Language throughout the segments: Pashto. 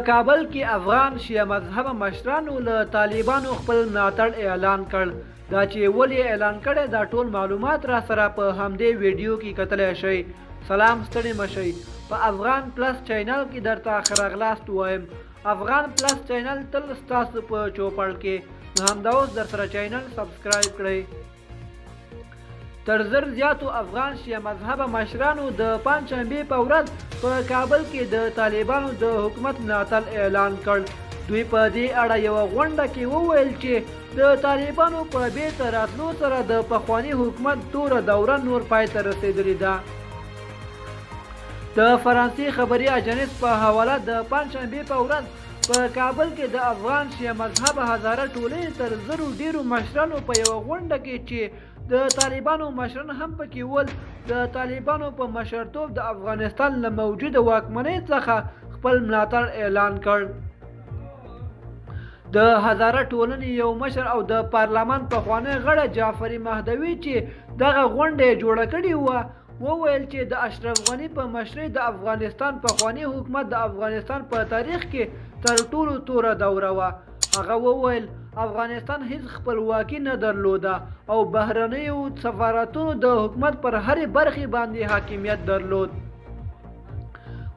کابل کې افغان شیعه مذهبه مشرانو له طالبانو خپل ملاتړ اعلان کړ. دا چې ولې اعلان کړی، دا ټول معلومات را سره په همدې ویډیو کې کتلی شئ. سلام، ستړي مه شئ. په افغان پلس چینل کې درته ښه راغلاست وایم. افغان پلس چینل تل ستاسو په چوپړ کې، نو همدا اوس درسره چینل سبسکرایب کړئ. تر 1000 زیاتو افغان شیعه مذهبه مشرانو د پنجشنبې په ورځ په کابل کې د طالبانو د حکومت ملاتړ اعلان کړ. دوی په دې اړه یوه غونډه کې وویل چې د طالبانو په بیرته راتلو سره د پخواني حکومت توره دوره نور پای ته رسېدلې ده. د فرانسې خبري اژانس په حواله، د پنجشنبې په ورځ په کابل کې د افغان شیعه مذهبه هزاره ټولنې تر 1000 ډېرو مشرانو په یوه غونډه کې، چې د طالبانو مشران هم پکې ول، د طالبانو په مشرتوب د افغانستان له موجوده واکمنۍ څخه خپل ملاتړ اعلان کړ. د هزاره ټولنې یو مشر او د پارلمان پخوانی غړی جعفري مهدوي، چې دغه غونډه یې جوړه کړې وه، وویل چې د اشرف غني په مشرۍ د افغانستان پخوانی حکومت د افغانستان په تاریخ کې تر ټولو توره دوره وه. هغه وویل، افغانستان هیڅ خپلواکي نه درلوده او بهرنیو سفارتونو د حکومت پر هرې برخې باندې حاکمیت درلود.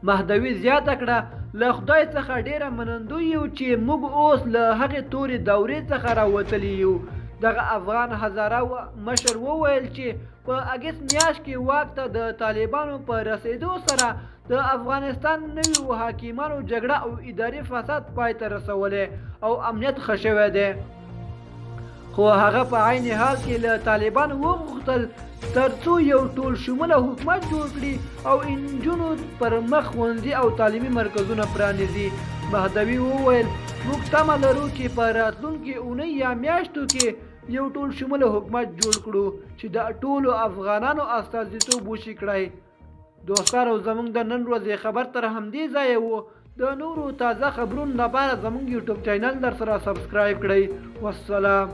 مهدوي زیاته کړه، له خدای څخه ډیره منندوی یو چې موږ اوس له هغې تورې دورې څخه راوتلي یو. دغه افغان هزاره مشر وویل چې په اګست میاشت کې واک ته د طالبانو په رسېدو سره د افغانستان نویو حاکمانو جګړه او اداري فساد پای ته رسولی او امنیت ښه شوی دی. خو هغه په عین حال کې له طالبانو وغوښتل ترڅو یو ټول شموله حکومت جوړ کړي او انجونو پر مخ ښوونځي او تعلیمي مرکزونه پرانیزي. مهدوي وویل، موږ تمه لرو چې په راتلونکې اونۍ یا میاشتو کې یو ټول شموله حکومت جوړ کړو چې د ټولو افغانانو استازیتوب وشي کړای. دوستانو، زموږ د نن ورځې خبر تر همدې ځایه وو. د نورو تازه خبرونو لپاره زموږ یوټیوب چینل در سره سبسکرایب کړئ. والسلام.